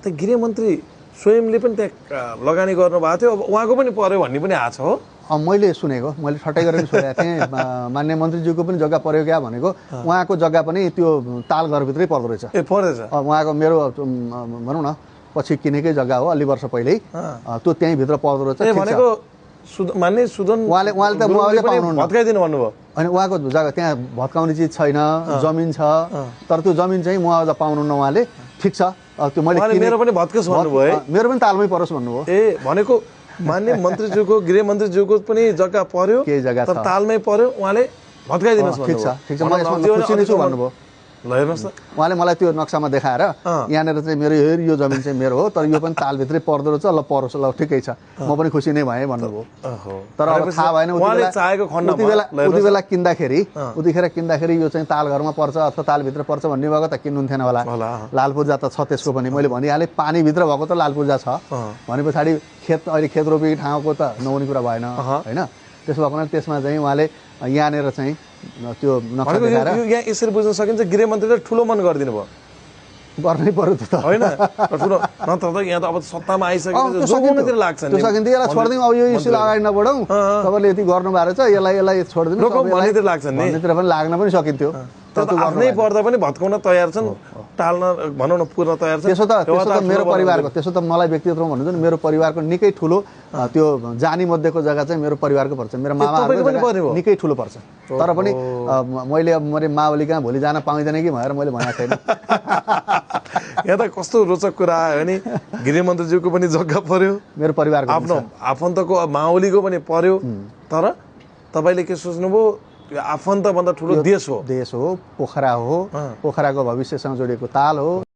त गृहमन्त्री स्वयंले पनि त्यहाँ लगानी गर्नुभएको थियो अब उहाँको पनि पर्यो भन्ने पनि आएको छ हो मैले सुनेको मैले ठट्टै गरेर सुनेको थिएँ मान्य मन्त्रीज्यूको पनि जग्गा पर्यो क्या भनेको उहाँको जग्गा पनि त्यो तालघरभित्रै पर्दो रहेछ ए पर्दैछ उहाँको मेरो भनौँ न पछि किनेकै जग्गा हो अलि वर्ष पहिल्यै त्यो त्यहीँभित्र पर्दो रहेछ भनेको मान्य सुदन उहाँले त मुआवजा पाउनुहुन्न भत्काइदिनु भन्नुभयो अनि उहाँको जग्गा त्यहाँ भत्काउने चिज छैन जमिन छ तर त्यो जमिन चाहिँ मुआवजा पाउनुहुन्न उहाँले ठिक छ त्यो मैले मेरो पनि भत्कस भन्नुभयो है मेरो पनि तालमै परोस् भन्नुभयो ए भनेको मान्य मन्त्रीज्यूको गृहमन्त्रीज्यूको पनि जग्गा पर्यो केही जग्गा तर तालमै पर्यो उहाँले भत्काइदिनुहोस् ठिक छ म यसमा खुसी नै छु भन्नुभयो ल हेर्नुहोस् त उहाँले मलाई त्यो नक्सामा देखाएर यहाँनिर चाहिँ मेरो यो जमिन चाहिँ मेरो हो तर यो पनि तालभित्रै पर्दो रहेछ ल परोस् ल ठिकै छ म पनि खुसी नै भएँ भन्नुभयो तर अब थाहा भएन उति बेला किन्दाखेरि यो चाहिँ तालघरमा पर्छ अथवा तालभित्र पर्छ भन्ने भएको त किन्नुहुन्थेन होला लालपूर्जा त छ त्यसको पनि मैले भनिहालेँ पानीभित्र भएको त लालपूर्जा छ भने पछाडि अहिले खेत रोपी ठाउँको त नहुने कुरा भएन होइन त्यसो भएको त्यसमा चाहिँ उहाँले यहाँनिर चाहिँ त्यो नक्सा देखाएर यहाँ यसरी बुझ्न सकिन्छ गृहमन्त्रीले ठुलो मन गरिदिनु भयो गर्नै पर्यो त होइन ठुलो नत्र त यहाँ त अब सत्तामा आइसकेपछि जोगाउनतिर लाग्छ नि त्यो सकिन्छ यसलाई छोडिदिउँ अब यो इस्युलाई अगाडि नबढौँ तपाईँले यति गर्नु भएको छ यसलाई छोडिदिनु भन्नेतिर लाग्छ नि भन्नेतिर पनि लाग्न पनि सकिन्थ्यो आफ्नै पर्दा पनि भत्काउन तयार छन् टाल्न भनौँ न पुर्न तयार छन् त्यसो त मेरो परिवारको त्यसो त मलाई व्यक्तिगत रूपमा भन्नुहुन्छ नि मेरो परिवारको निकै ठुलो त्यो जानी मध्येको जग्गा चाहिँ मेरो परिवारको पर्छ मेरो मामाहरूको निकै ठुलो पर्छ तर पनि मैले अब मैले मावली कहाँ भोलि जान पाउँदैन कि भनेर मैले भनेको छैन यहाँ त कस्तो रोचक कुरा आयो नि गृहमन्त्रीज्यूको पनि जग्गा पर्यो मेरो परिवारको आफ्नो आफन्तको मावलीको पनि पर्यो तर तपाईँले के सोच्नुभयो आफन्तभन्दा ठुलो देश हो पोखरा हो पोखराको भविष्यसँग जोडिएको ताल हो